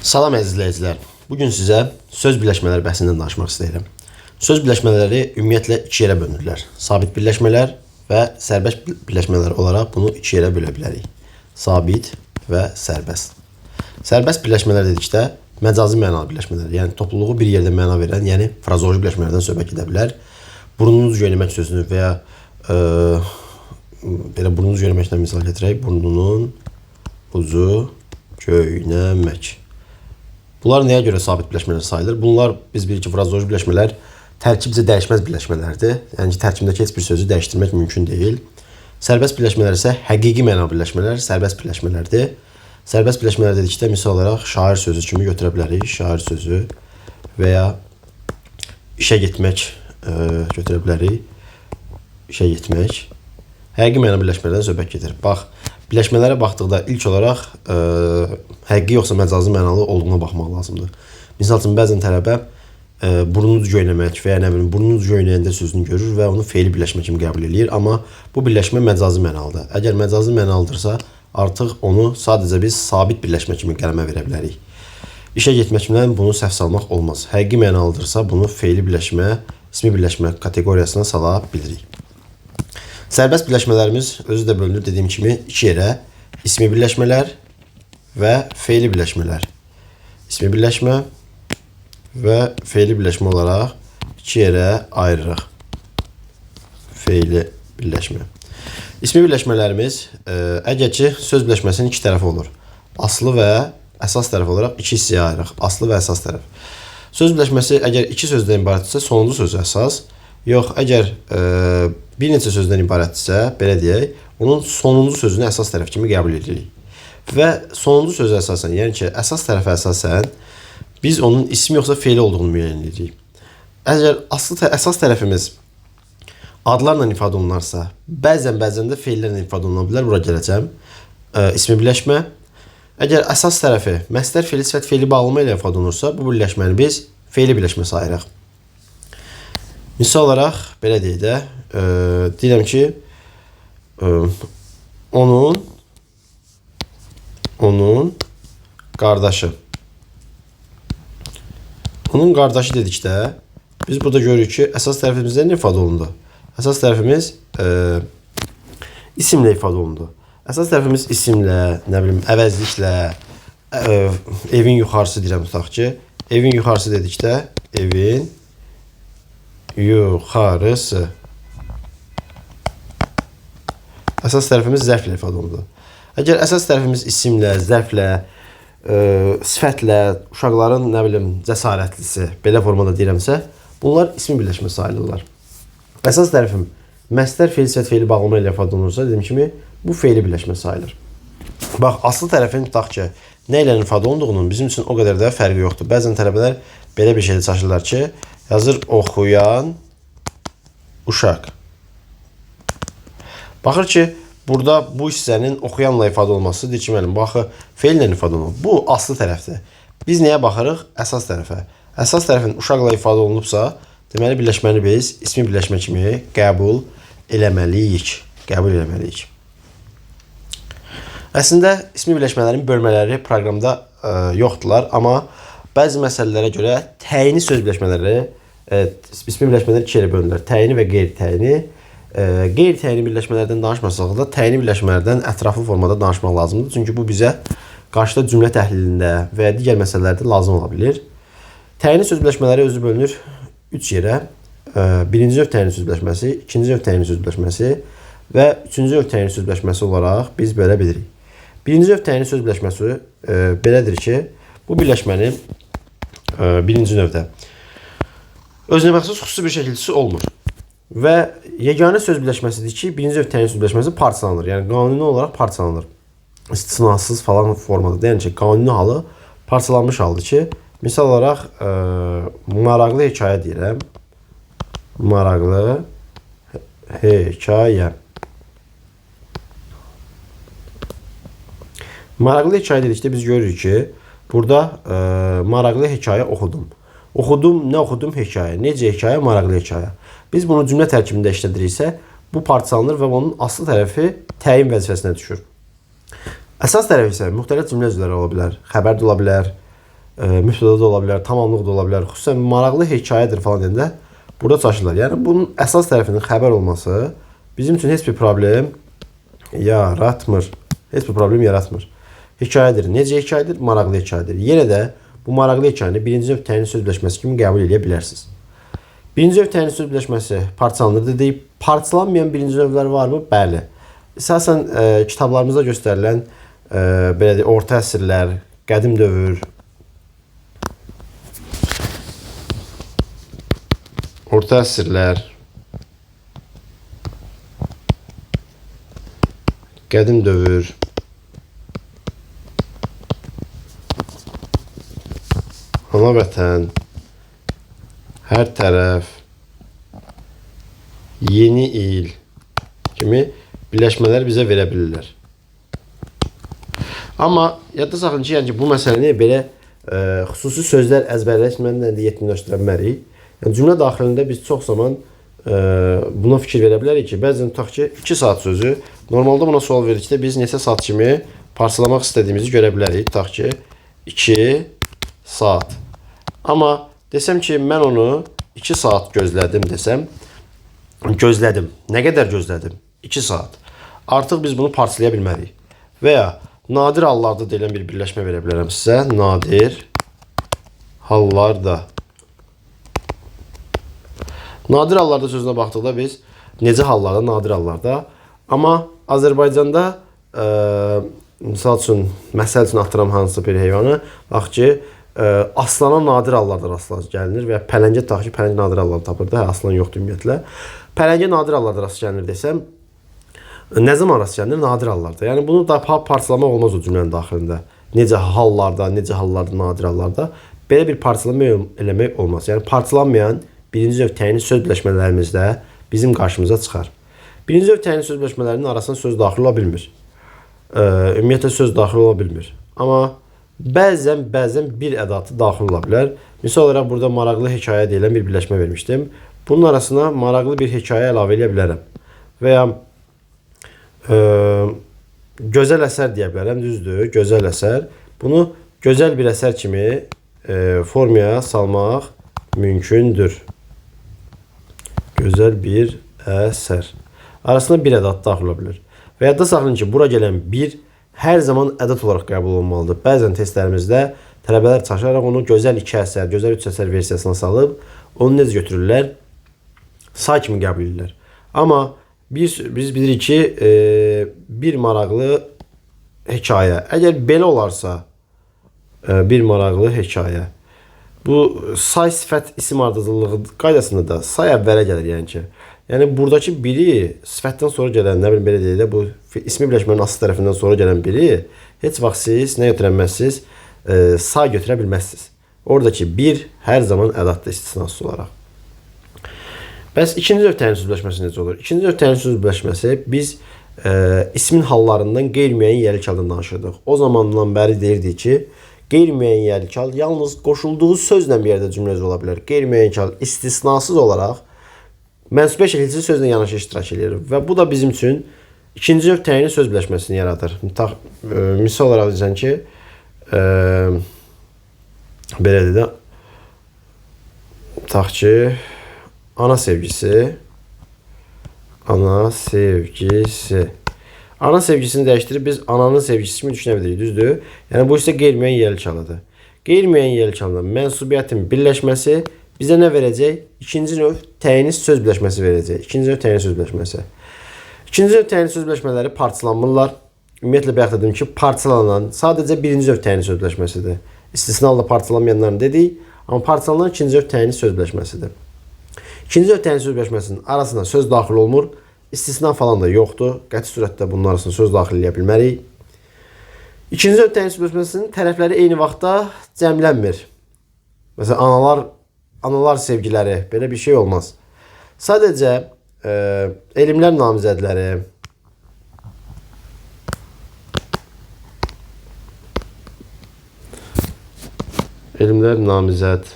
Salam əziz izləyicilər. Bu gün sizə söz birləşmələri bəhsindən danışmaq istəyirəm. Söz birləşmələri ümumiyyətlə iki yerə bölünürlər. Sabit birləşmələr və sərbəst birləşmələr olaraq bunu iki yerə bölə bilərik. Sabit və sərbəst. Sərbəst birləşmələr dedikdə məcazi mənalı birləşmələr, yəni topluluğu bir yerdə məna verən, yəni frazoloji birləşmələrdən söhbət gedə bilər. Burnunuz göynəmək sözünü və ya belə burnunuz göynəməkdən misal gətirək. Burnunun ucu göynəmək. Bunlar nəyə görə sabit birləşmələr sayılır? Bunlar biz bilirik ki, frazoloji birləşmələr tərkibcə dəyişməz birləşmələrdir. Yəni ki, tərkibindəki heç bir sözü dəyişdirmək mümkün deyil. Sərbəst birləşmələr isə həqiqi məna birləşmələr, sərbəst birləşmələrdir. Sərbəst birləşmələr dedikdə misal olaraq şair sözü kimi götürə bilərik. Şair sözü və ya işə getmək götürə bilərik. İşə getmək. Həqiqi məna birləşmələrdən söhbət gedir. Bax, birləşmələrə baxdıqda ilk olaraq həqiqi yoxsa məcazi mənalı olduğuna baxmaq lazımdır. Misal üçün bəzən tələbə burnunu göynəmək və ya nə bilim burnunu göynəyəndə sözünü görür və onu feili birləşmə kimi qəbul eləyir, amma bu birləşmə məcazi mənalıdır. Əgər məcazi mənalıdırsa, artıq onu sadəcə biz sabit birləşmə kimi qələmə verə bilərik. İşə getməklə bunu səhv salmaq olmaz. Həqiqi mənalıdırsa, bunu feili birləşmə, ismi birləşmə kateqoriyasına sala bilirik. Sərbəst birləşmələrimiz özü də bölünür dediyim kimi iki yerə: ismi birləşmələr və feili birləşmələr. İsmi birləşmə və feili birləşmə olaraq iki yerə ayırırıq. Feili birləşmə. İsmi birləşmələrimiz əgər ki söz birləşməsinin iki tərəfi olur. Aslı və əsas tərəf olaraq iki hissəyə ayırırıq. Aslı və əsas tərəf. Söz birləşməsi əgər iki sözdən ibarətdirsə, sonuncu sözü əsas. Yox, əgər bir neçə sözdən ibarətdirsə, belə deyək, onun sonuncu sözünü əsas tərəf kimi qəbul edirik. Və sonuncu sözə əsasən, yəni ki, əsas tərəfə əsasən biz onun ismi yoxsa feili olduğunu müəyyən edirik. Əgər əsas tərəfimiz adlarla ifadə olunarsa, bəzən də feillərlə ifadə oluna bilər. Bura gələcəm. İsmi birləşmə. Əgər əsas tərəfi məstər feili, sifət feili bağlama ilə ifadə olunursa, bu birləşməni biz feili birləşmə sayırıq. Misal olaraq, belə deyək də, deyirəm ki, onun qardaşı. Onun qardaşı dedikdə, biz burada görürük ki, əsas tərəfimizdə nə ifadə olundu? Əsas tərəfimiz isimlə ifadə olundu. Əsas tərəfimiz isimlə, nə bilim, əvəzliklə, evin yuxarısı deyirəm tutaq ki, evin yuxarısı dedikdə, evin yuxarısı. Əsas tərəfimiz zərflə ifadə olundu. Əgər əsas tərəfimiz isimlə, zərflə, sifətlə, uşaqların, nə bilim, cəsarətlisi, belə formada deyirəmsə, bunlar ismi birləşmə sayılırlar. Əsas tərəfim məstər feil, sifət feili bağlama ilə ifadə olunursa, dediyim kimi, bu feili birləşmə sayılır. Bax, aslı tərəfin tutaq ki, nə ilə ifadə olunduğunun bizim üçün o qədər də fərqi yoxdur. Bəzən tələbələr belə bir şeydə çaşırlar ki, yazır oxuyan uşaq. Baxır ki, burada bu hissənin oxuyanla ifadə olması, deyir ki, müəllim, baxı, feillə ifadə olunur. Bu aslı tərəfdir. Biz nəyə baxırıq? Əsas tərəfə. Əsas tərəfin uşaqla ifadə olunubsa, deməli, birləşməni biz ismi birləşmə kimi qəbul eləməliyik. Qəbul eləməliyik. Əslində, ismi birləşmələrin bölmələri proqramda yoxdurlar, amma bəzi məsələlərə görə təyini söz birləşmələri, ismi birləşmələr iki yerə bölünürlər. Təyini və qeyri-təyini. Qeyri-təyini birləşmələrdən danışmasaq da, təyini birləşmələrdən ətraflı formada danışmaq lazımdır. Çünki bu bizə qarşıda cümlə təhlilində və ya digər məsələlərdə lazım ola bilir. Təyini söz birləşmələri özü bölünür 3 yerə. Birinci növ təyini söz birləşməsi, ikinci növ təyini söz birləşməsi və üçüncü növ təyini söz birləşməsi olaraq biz belə bilirik. Birinci növ təyini söz birləşməsi belədir ki, bu birləşmənin birinci növdə özünə məxsus xüsusi bir şəkilçisi olmur. Və yeganə söz birləşməsidir ki, birinci növ təyin söz birləşməsi parçalanır. Yəni qanuni olaraq parçalanır. İstisnasız falan formada. Yəni ki, qanuni halı parçalanmış haldır ki, misal olaraq maraqlı hekayə deyirəm. Maraqlı hekayə. Maraqlı hekayə dedikdə biz görürük ki, burada maraqlı hekayə oxudum. Oxudum, nə oxudum? Hekayə. Necə hekayə? Maraqlı hekayə. Biz bunu cümlə tərkibində işlədiriksə, bu parçalanır və onun aslı tərəfi təyin vəzifəsinə düşür. Əsas tərəf isə müxtəlif cümlə üzvləri ola bilər, xəbər də ola bilər, mübtəda da ola bilər, tamamlıq da ola bilər. Xüsusən maraqlı hekayədir falan deyəndə burada çaşırlar. Yəni bunun əsas tərəfinin xəbər olması bizim üçün heç bir problem yaratmır. Heç bir problem yaratmır. Hekayədir. Necə hekayədir? Maraqlı hekayədir. Yenə də bu maraqlı hekayəni birinci növ təyin söz birləşməsi kimi qəbul edə bilərsiniz. Birinci növ təyin söz birləşməsi parçalanır dedik. Parçalanmayan birinci növlər varmı? Bəli. Əsasən kitablarımızda göstərilən belə deyək, orta əsrlər, qədim dövr, orta əsrlər, qədim dövr, ana vətən, hər tərəf, yeni il kimi birləşmələr bizə verə bilirlər. Amma yadda saxlayın ki, yəni ki, bu məsələni belə xüsusi sözlər əzbərləşməklə də yekunlaşdıra bilmərik. Yəni cümlə daxilində biz çox zaman buna fikir verə bilərik ki, bəzən tutaq ki, 2 saat sözü, normalda buna sual verikdə biz neçə saat kimi parçalamaq istədiyimizi görə bilərik. Tutaq ki, 2 saat. Amma desəm ki, mən onu 2 saat gözlədim desəm, gözlədim. Nə qədər gözlədim? 2 saat. Artıq biz bunu parçalaya bilmərik. Və ya nadir hallarda deyilən bir birləşmə verə bilərəm sizə. Nadir hallarda. Nadir hallarda sözünə baxdıqda biz necə hallarda? Nadir hallarda. Amma Azərbaycanda misal üçün, məsəl üçün atıram hansısa bir heyvanı. Bax ki, aslana nadir hallarda rast gəlinir və ya pələngə tutaq ki, pələng nadir hallarda tapırdı. Hə, aslan yoxdur ümumiyyətlə. Pələngə nadir hallarda rast gəlinir desəm, nə zaman rast gəlinir? Nadir hallarda. Yəni bunu da parçalamaq olmaz o cümlənin daxilində. Necə hallarda, necə hallarda, nadir hallarda belə bir parçalama eləmək olmaz. Yəni parçalanmayan birinci növ təyin söz birləşmələrimizdə bizim qarşımıza çıxar. Birinci növ təyin söz birləşmələrinin arasına söz daxil ola bilmir. Ümumiyyətlə söz daxil ola bilmir. Amma bəzən bir ədatı daxil ola bilər. Misal olaraq burada maraqlı hekayə deyilən bir birləşmə vermişdim. Bunun arasına maraqlı bir hekayə əlavə eləyə bilərəm. Və ya gözəl əsər deyə bilərəm, düzdür, gözəl əsər. Bunu gözəl bir əsər kimi formaya salmaq mümkündür. Gözəl bir əsər. Arasına bir ədat daxil ola bilər. Və yadda saxlayın ki, bura gələn bir hər zaman ədad olaraq qəbul olunmalıdır. Bəzən testlərimizdə tələbələr çaşaraq onu gözəl 2 əsər, gözəl 3 əsər versiyasına salıb, onu necə götürürlər? Say kimi qəbul edirlər. Amma biz bilirik ki, bir maraqlı hekayə. Əgər belə olarsa, bir maraqlı hekayə. Bu say sifət isim ardıcıllığı qaydasında da say əvvələ gəlir yəni ki. Yəni buradakı biri sifətdən sonra gələn, nə bilim belə deyək də, bu ismi birləşmənin asıl tərəfindən sonra gələn biri heç vaxt siz nə götürə bilməzsiniz? Say götürə bilməzsiniz. Oradakı bir hər zaman ədaddır istisnasız olaraq. Bəs ikinci növ təyin söz birləşməsi necə olur? İkinci növ təyin söz birləşməsi biz ismin hallarından qeyri-müəyyən yiyəli haldan danışırdıq. O zamandan bəri deyirdik ki, qeyri-müəyyən yiyəli hal yalnız qoşulduğu sözlə bir yerdə cümlə üzvü ola bilər. Qeyri-müəyyən hal istisnasız olaraq mənsubiyyət şəkilsiz sözlə yanaşı iştirak edir və bu da bizim üçün ikinci növ təyin söz birləşməsini yaradır. Misal olaraq deyirsən ki, belə deyək də, tutaq ki, ana sevgisi, ana sevgisi. Ana sevgisini dəyişdirib biz ananın sevgisi kimi düşünə bilirik, düzdür? Yəni bu isə qeyri-müəyyən yiyəli halıdır. Qeyri-müəyyən yiyəli halında mənsubiyyətin birləşməsi bizə nə verəcək? İkinci növ təyin söz birləşməsi verəcək. İkinci növ təyin söz birləşməsi. İkinci növ təyin söz birləşmələri parçalanmırlar. Ümumiyyətlə bayaq dedim ki, parçalanan sadəcə birinci növ təyin söz birləşməsidir. İstisna halda parçalanmayanlarını dedik, amma parçalanan ikinci növ təyin söz birləşməsidir. İkinci növ təyin söz birləşməsinin arasına söz daxil olmur. İstisna falan da yoxdur. Qəti surətdə bunun arasına söz daxil eləyə bilmərik. İkinci növ təyin söz birləşməsinin tərəfləri eyni vaxtda cəmlənmir. Məsələn, analar sevgiləri, belə bir şey olmaz. Sadəcə elmlər namizədləri, elmlər namizəd,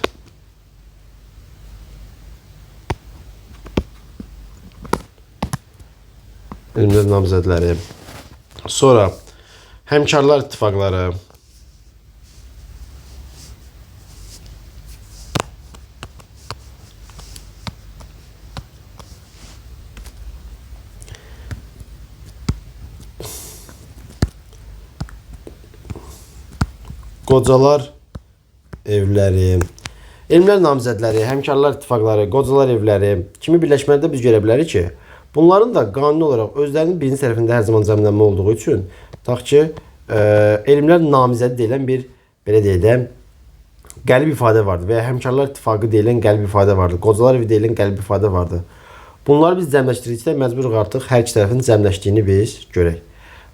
elmlər namizədləri, sonra həmkarlar ittifaqları, Qocalar evləri, elmlər namizədləri, həmkarlar ittifaqları, qocalar evləri kimi birləşmələrdə biz görə bilərik ki, bunların da qanuni olaraq özlərinin birinci tərəfində hər zaman cəmlənmə olduğu üçün, tutaq ki, elmlər namizədi deyilən bir, belə deyək də, qəlib ifadə vardı və ya həmkarlar ittifaqı deyilən qəlib ifadə vardı, qocalar evi deyilən qəlib ifadə vardı. Bunları biz cəmləşdirdikdə məcburuq artıq hər iki tərəfin cəmləşdiyini biz görək.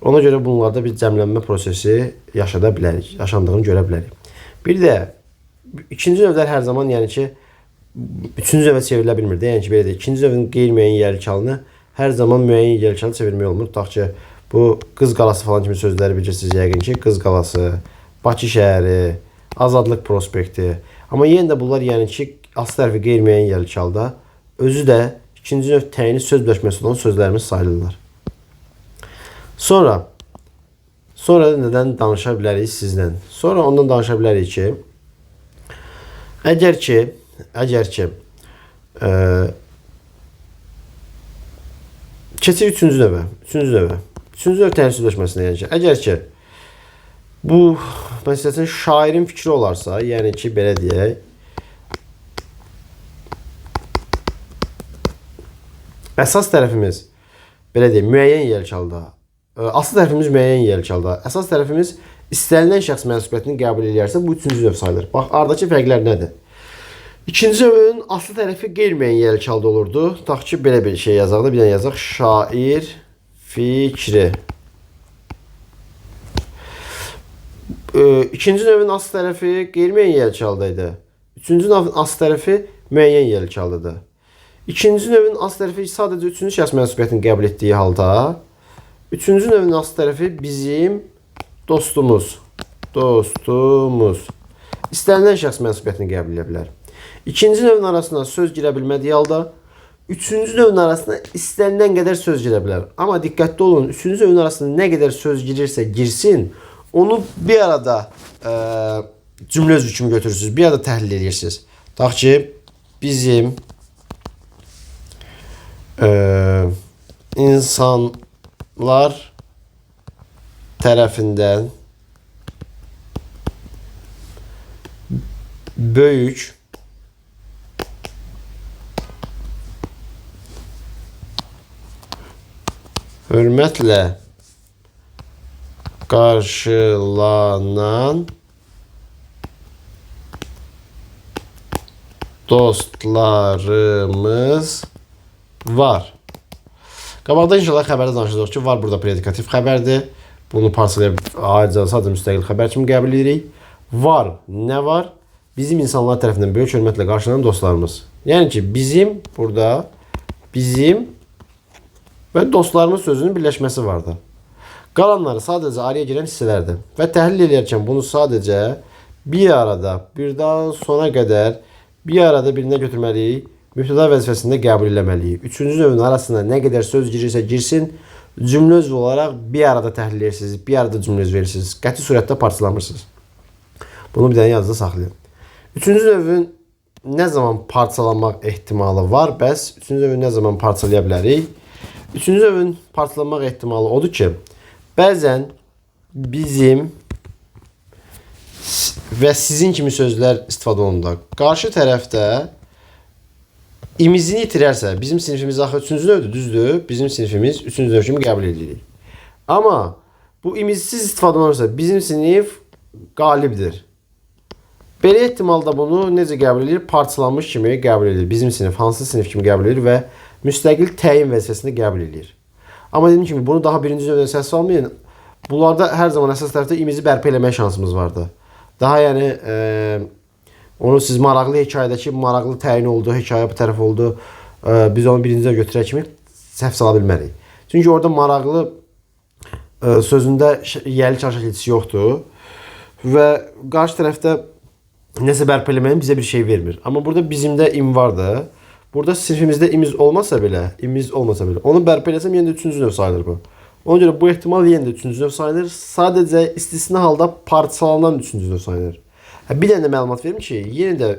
Ona görə bunlarda bir cəmlənmə prosesi yaşada bilərik, yaşandığını görə bilərik. Bir də ikinci növlər hər zaman, yəni ki, üçüncü növə çevrilə bilmir də. Yəni ki, belə deyək, ikinci növün qeyri-müəyyən yerli hər zaman müəyyən yerli çevirmək olmur. Tutaq ki, bu Qız Qalası falan kimi sözləri bilirsiniz yəqin ki, Qız Qalası, Bakı şəhəri, Azadlıq prospekti. Amma yenə də bunlar yəni ki, aslı tərəfi qeyri-müəyyən yerli özü də ikinci növ təyini söz birləşməsi olan sözlərimiz sayılırlar. Sonra nədən danışa bilərik sizlə? Sonra ondan danışa bilərik ki, əgər ki, keçir üçüncü növə, üçüncü növ təyin sözləşməsinə, yəni ki, əgər ki, bu, məsələn, şairin fikri olarsa, yəni ki, belə deyək, əsas tərəfimiz, belə deyək, müəyyən yerli asıl tərəfimiz müəyyən yerli əsas tərəfimiz istənilən şəxs mənsubiyyətini qəbul eləyərsə, bu üçüncü növ sayılır. Bax, aradakı fərqlər nədir? İkinci növün asıl tərəfi qeyri-müəyyən yerli olurdu. Tutaq ki, belə bir şey yazaq da, bir dənə yazaq. Şair fikri. İkinci növün asıl tərəfi qeyri-müəyyən yerli idi. Üçüncü növün asıl tərəfi müəyyən yerli. İkinci növün asıl tərəfi sadəcə üçüncü şəxs mənsubiyyətini qəbul etdiyi halda, üçüncü növün asıl tərəfi bizim dostumuz. Dostumuz. İstənilən şəxs mənsubiyyətini qəbul edə bilər. İkinci növün arasına söz girə bilmədiyi halda, üçüncü növün arasına istənilən qədər söz girə bilər. Amma diqqətli olun, üçüncü növün arasına nə qədər söz girirsə girsin, onu bir arada cümlə özü kimi götürürsünüz, bir arada təhlil edirsiniz. Tutaq ki, bizim insanlar tərəfindən böyük hörmətlə qarşılanan dostlarımız var. Qabaqda inşallah xəbərdə danışacaq ki, var burada predikativ xəbərdir. Bunu parçalayıb ayrıca sadəcə müstəqil xəbər kimi qəbul edirik. Var, nə var? Bizim insanlar tərəfindən böyük hörmətlə qarşılanan dostlarımız. Yəni ki, bizim burada, bizim və dostlarımız sözünün birləşməsi vardır. Qalanları sadəcə araya girən hissələrdir. Və təhlil edərkən bunu sadəcə bir arada, birdən sona qədər bir arada birinə götürməliyik, mübtəda vəzifəsində qəbul eləməliyik. Üçüncü növün arasına nə qədər söz girirsə girsin, cümlə üzvü olaraq bir arada təhlil edirsiniz, bir arada cümlə üzvü verirsiniz. Qəti surətdə parçalamırsınız. Bunu bir dənə yadınızda saxlayın. Üçüncü növün nə zaman parçalanmaq ehtimalı var? Bəs üçüncü növün nə zaman parçalaya bilərik? Üçüncü növün parçalanmaq ehtimalı odur ki, bəzən bizim və sizin kimi sözlər istifadə olunanda qarşı tərəfdə imizini itirərsə, bizim sinifimiz axı üçüncü növdür, düzdür? Bizim sinifimiz üçüncü növ kimi qəbul edirik. Amma bu imizsiz istifadə olunursa, bizim sinif qalibdir. Belə ehtimalda bunu necə qəbul edir? Parçalanmış kimi qəbul edir. Bizim sinif hansı sinif kimi qəbul edir və müstəqil təyin vəzifəsində qəbul edir. Amma dediyim kimi, bunu daha birinci növdə səs salmayın. Bunlarda hər zaman əsas tərəfdə imizi bərpa eləmək şansımız vardı. Daha yəni, onu siz maraqlı hekayədəki maraqlı təyin oldu, hekayə bu tərəf oldu, biz onu birinci növ götürək kimi səhv sala bilmərik. Çünki orada maraqlı sözündə yəli çarşaq iltisi yoxdur və qarşı tərəfdə nəsə bərpa eləməyin bizə bir şey vermir. Amma burada bizimdə im vardı. Burada sinifimizdə imiz olmasa belə, onu bərpa eləsəm yenə də üçüncü növ sayılır bu. Ona görə bu ehtimal yenə də üçüncü növ sayılır. Sadəcə istisna halda parçalanan üçüncü növ sayılır. Bir dənə də məlumat verim ki, yenə də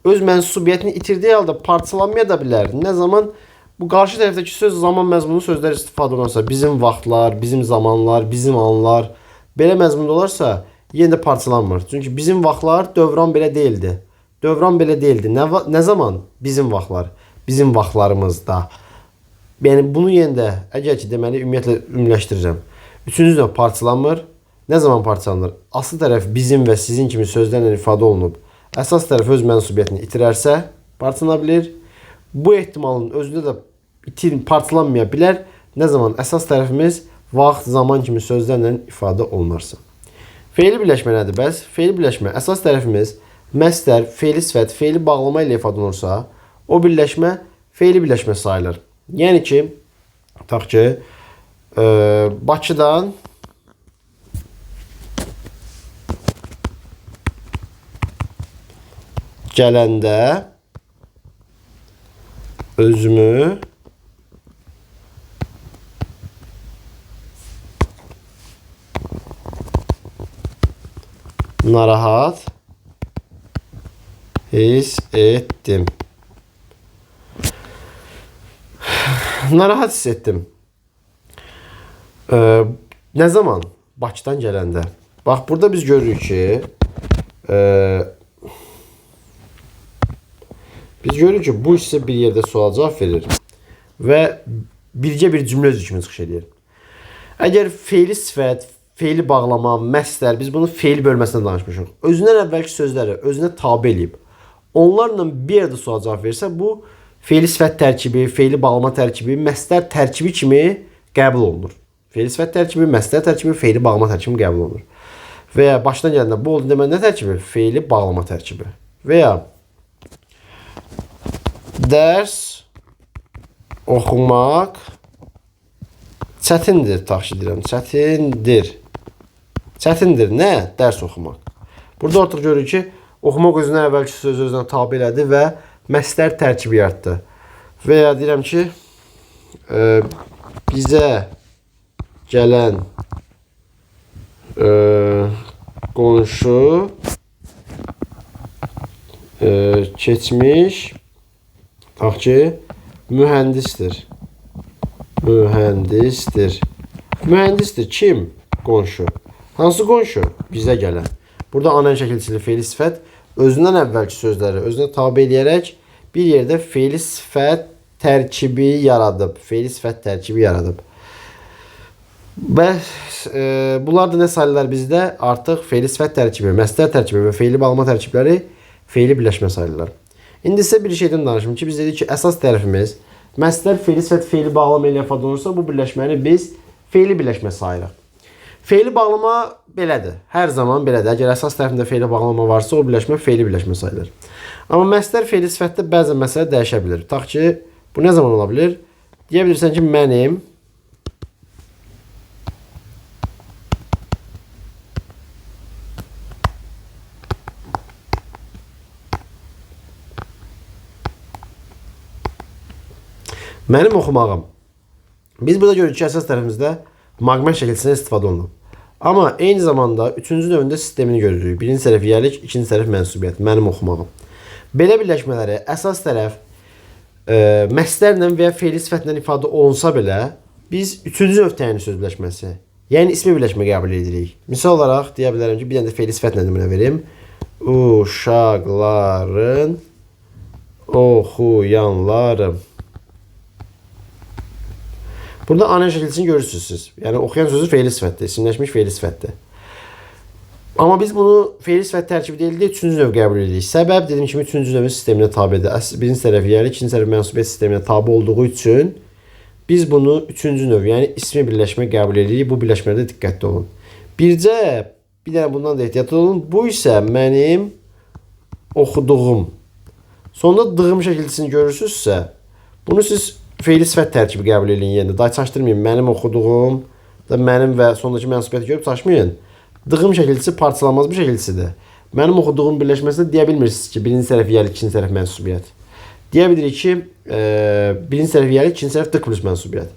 öz mənsubiyyətini itirdiyi halda parçalanmaya da bilər. Nə zaman bu qarşı tərəfdəki söz zaman məzmunlu sözlər istifadə olunarsa, bizim vaxtlar, bizim zamanlar, bizim anlar belə məzmunda olarsa, Yenə də parçalanmır. Çünki bizim vaxtlar dövran belə deyildi. Dövran belə deyildi. Nə zaman? Bizim vaxtlar. Bizim vaxtlarımızda. Yəni bunu yenə də əgər ki deməli ümumiyyətlə ümumiləşdirirəm. Üçüncü növ parçalanmır. Nə zaman parçalanır? Asıl tərəf bizim və sizin kimi sözlərlə ifadə olunub. Əsas tərəf öz mənsubiyyətini itirərsə parçalana bilir. Bu ehtimalın özündə də parçalanmaya bilər. Nə zaman əsas tərəfimiz vaxt, zaman kimi sözlərlə ifadə olunarsa. Feili birləşmə nədir bəs? Feili birləşmə əsas tərəfimiz məstər, feili sifət, feili bağlama ilə ifadə olunursa, o birləşmə feili birləşmə sayılır. Yəni ki, tutaq ki, Bakıdan gələndə özümü narahat hiss etdim. Narahat hiss etdim. Nə zaman? Bakıdan gələndə. Bax, burada biz görürük ki, bu hissə bir yerdə suala cavab verir və bircə bir cümlə özü kimi çıxış edir. Əgər feili sifət, feili bağlama, məstər, biz bunu feil bölməsindən danışmışıq. Özündən əvvəlki sözləri özünə tabe eləyib, onlarla bir yerdə suala cavab versə, bu feili sifət tərkibi, feili bağlama tərkibi, məstər tərkibi kimi qəbul olunur. Feili sifət tərkibi, məstər tərkibi, feili bağlama tərkibi qəbul olunur. Və ya başdan gələndə bu oldu demək nə tərkibi? Feili bağlama tərkibi. Və ya dərs oxumaq çətindir, tutaq ki deyirəm, çətindir. Çətindir nə? Dərs oxumaq. Burada artıq görürük ki, oxumaq özünə əvvəlki sözü özünə tabe elədi və məstər tərkibi yaratdı. Və ya deyirəm ki, bizə gələn qonşu keçmiş, tutaq ki, mühəndisdir. Mühəndisdir. Mühəndisdir. Kim? Qonşu. Hansı qonşu? Bizə gələn. Burada anən şəkilçili feili sifət özündən əvvəlki sözləri özünə tabe eləyərək bir yerdə feili sifət tərkibi yaradıb. Feili sifət tərkibi yaradıb. Bəs bunlar da nə sayılırlar bizdə? Artıq feili sifət tərkibi, məstər tərkibi və feili bağlama tərkibləri feili birləşmə sayılırlar. İndi sizə bir şeydən danışım ki, biz dedik ki, əsas tərəfimiz məstər, feili sifət, feili bağlama ilə ifadə olunursa, bu birləşməni biz feili birləşmə sayırıq. Feili bağlama belədir. Hər zaman belədir. Əgər əsas tərəfində feili bağlama varsa, o birləşmə feili birləşmə sayılır. Amma məstər feili sifətdə bəzən məsələ dəyişə bilir. Tutaq ki, bu nə zaman ola bilir? Deyə bilirsən ki, mənim oxumağım. Biz burada görürük ki, əsas tərəfimizdə maqmə şəkilçisindən istifadə olunub. Amma eyni zamanda üçüncü növündə sistemini görürük. Birinci tərəf yiyəlik, ikinci tərəf mənsubiyyət. Mənim oxumağım. Belə birləşmələri əsas tərəf məstərlə və ya feili sifətlə ifadə olunsa belə, biz üçüncü növ təyinli söz birləşməsi, yəni ismi birləşmə qəbul edirik. Misal olaraq deyə bilərəm ki, bir dənə də feili sifətlə nümunə verim. Uşaqların oxuyanları. Burada anən şəkilçisini görürsünüz siz. Yəni oxuyan sözü feili sifətdir, isimləşmiş feili sifətdir. Amma biz bunu feili sifət tərkibi deyil də üçüncü növ qəbul edirik. Səbəb dediyim kimi üçüncü növün sisteminə tabedir. Birinci tərəf yiyəli, ikinci tərəf mənsubiyyət sisteminə tabe olduğu üçün biz bunu üçüncü növ, yəni ismi birləşmə qəbul edirik. Bu birləşmədə diqqətli olun. Bircə bir dənə bundan da ehtiyatlı olun. Bu isə mənim oxuduğum. Sonda dığım şəkilçisini görürsünüzsə, bunu siz feili sifət tərkibi qəbul eləyin yenə. Day çaşdırmayın. Mənim oxuduğum da mənim və sondakı mənsubiyyəti görüb çaşmayın. Dığım şəkilçisi parçalanmaz bir şəkilçisidir. Mənim oxuduğum birləşməsində deyə bilmirsiniz ki, birinci tərəf yiyəlik, ikinci tərəf mənsubiyyət. Deyə bilirik ki, birinci tərəf yiyəlik, ikinci tərəf dıq plus mənsubiyyət.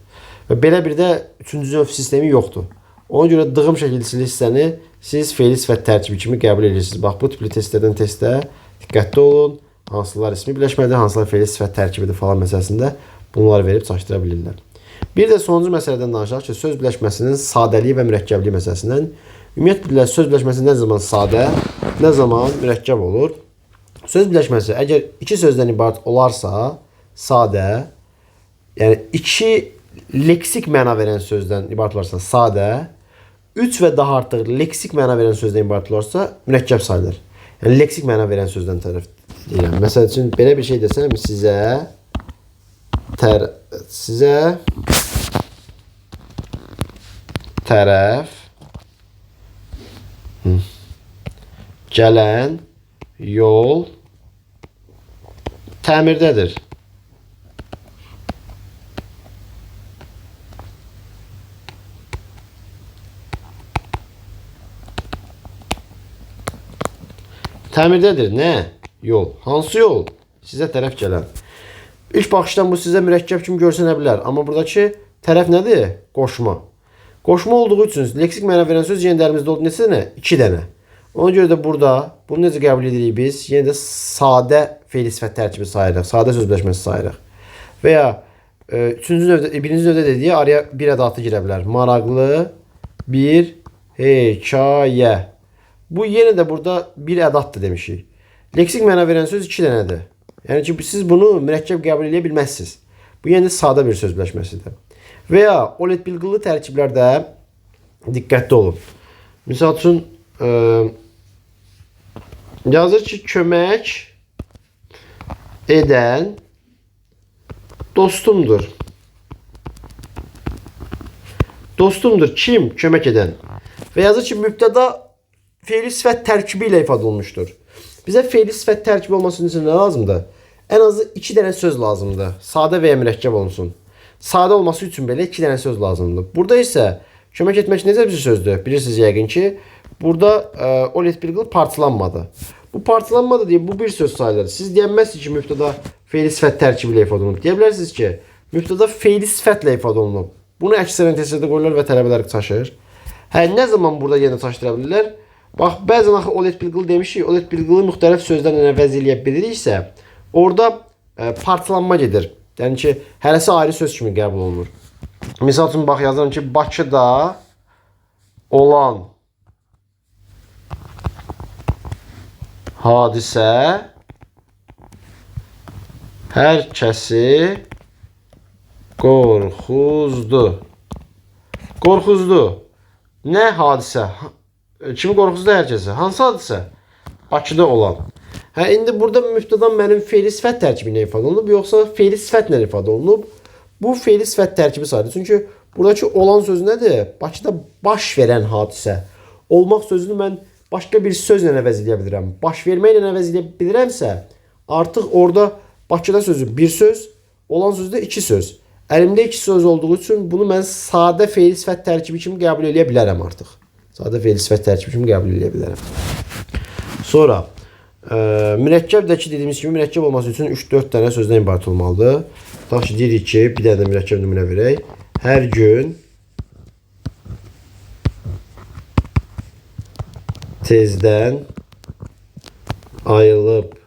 Və belə bir də üçüncü növ sistemi yoxdur. Ona görə dığım şəkilçili hissəni siz feili sifət tərkibi kimi qəbul edirsiniz. Bax, bu tipli testlərdən testə diqqətli olun. Hansılar ismi birləşmədir, hansılar feili sifət tərkibidir falan məsələsində bunları verib çaşdıra bilirlər. Bir də sonuncu məsələdən danışaq ki, söz birləşməsinin sadəliyi və mürəkkəbliyi məsələsindən. Ümumiyyətlə söz birləşməsi nə zaman sadə, nə zaman mürəkkəb olur? Söz birləşməsi əgər iki sözdən ibarət olarsa, sadə, yəni iki leksik məna verən sözdən ibarət olarsa sadə, üç və daha artıq leksik məna verən sözdən ibarət olarsa mürəkkəb sayılır. Yəni leksik məna verən sözdən tərəf deyirəm. Məsəl üçün belə bir şey desəm sizə tərəf gələn yol təmirdədir. Təmirdədir. Nə? Yol. Hansı yol? Sizə tərəf gələn. İlk baxışdan bu sizə mürəkkəb kimi görsənə bilər. Amma buradakı tərəf nədir? Qoşma. Qoşma olduğu üçün leksik məna verən söz yenə də əlimizdə oldu. Neçə dənə? 2 dənə. Ona görə də burada bunu necə qəbul edirik biz? Yenə də sadə fe'li sifət tərkibi sayırıq. Sadə söz birləşməsi sayırıq. Və ya üçüncü növdə, birinci növdə dediyi araya bir ədatı girə bilər. Maraqlı bir hekayə. Bu yenə də burada bir ədatdır demişik. Leksik məna verən söz 2 dənədir. Yəni ki, siz bunu mürəkkəb qəbul edə bilməzsiniz. Bu yenə də sadə bir söz birləşməsidir. Və ya olet bilqılı tərkiblərdə diqqətli olun. Misal üçün yazır ki, kömək edən dostumdur. Dostumdur. Kim? Kömək edən. Və yazır ki, mübtəda fe'li sifət tərkibi ilə ifadə olunmuşdur. Bizə fe'li sifət tərkibi olması üçün nə lazımdır? Ən azı 2 dənə söz lazımdır. Sadə və ya mürəkkəb olunsun. Sadə olması üçün belə 2 dənə söz lazımdır. Burada isə kömək etmək necə bir sözdür? Bilirsiniz yəqin ki, burada olet bilqıl parçalanmadı. Bu parçalanmadı deyə bu bir söz sayılır. Siz deyə bilməzsiniz ki, mübtəda fe'li sifət tərkibi ilə ifadə olunub. Deyə bilərsiniz ki, mübtəda fe'li sifətlə ifadə olunub. Bunu əksərən testlərdə qoyurlar və tələbələr çaşır. Hə, nə zaman burada yenə çaşdıra bilirlər? Bax, bəzən axı olet bilqılı demişik, olet bilqılı müxtəlif sözlərlə əvəz eləyə biliriksə, orada parçalanma gedir. Yəni ki, hərəsi ayrı söz kimi qəbul olunur. Misal üçün, bax, yazıram ki, Bakıda olan hadisə hər kəsi qorxuzdu. Qorxuzdu. Nə hadisə? Kimi qorxuzdu hər kəsi? Hansı hadisə? Bakıda olan. Hə, indi burada mübtədan mənim fe'li sifət tərkibi ilə ifadə olunub, yoxsa fe'li sifətlə ifadə olunub? Bu fe'li sifət tərkibi sayılır. Çünki buradakı olan sözü nədir? Bakıda baş verən hadisə. Olmaq sözünü mən başqa bir sözlə əvəz edə bilirəm. Baş verməklə əvəz edə bilirəmsə, artıq orada Bakıda sözü bir söz, olan sözü də iki söz. Əlimdə iki söz olduğu üçün bunu mən sadə fe'li sifət tərkibi kimi qəbul edə bilərəm artıq. Sadə fe'li sifət tərkibi kimi qəbul edə bilərəm. Sonra mürəkkəbdəki dediyimiz kimi mürəkkəb olması üçün 3-4 dənə sözdən ibarət olmalıdır. Tutaq ki, deyirik ki, bir dənə də mürəkkəb nümunə verək. Hər gün tezdən ayılıb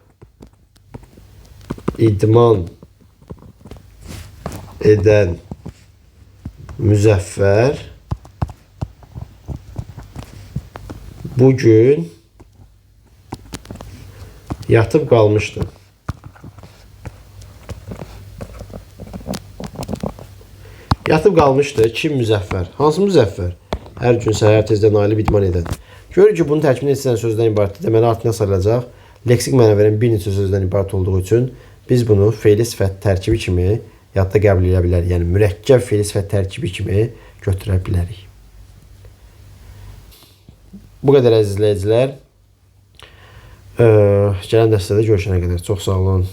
idman edən Müzəffər bugün yatıb qalmışdı. Yatıb qalmışdı. Kim? Müzəffər. Hansı Müzəffər? Hər gün səhər tezdən ayılıb idman edən. Görür ki, bunun tərkibində neçə dənə sözdən ibarətdir. Deməli, artıq nə sayılacaq? Leksik məna verən bir neçə sözdən ibarət olduğu üçün biz bunu fe'li sifət tərkibi kimi yadda qəbul edə bilərik. Yəni, mürəkkəb fe'li sifət tərkibi kimi götürə bilərik. Bu qədər əziz izləyicilər. Gələn dərslərdə görüşənə qədər. Çox sağ olun.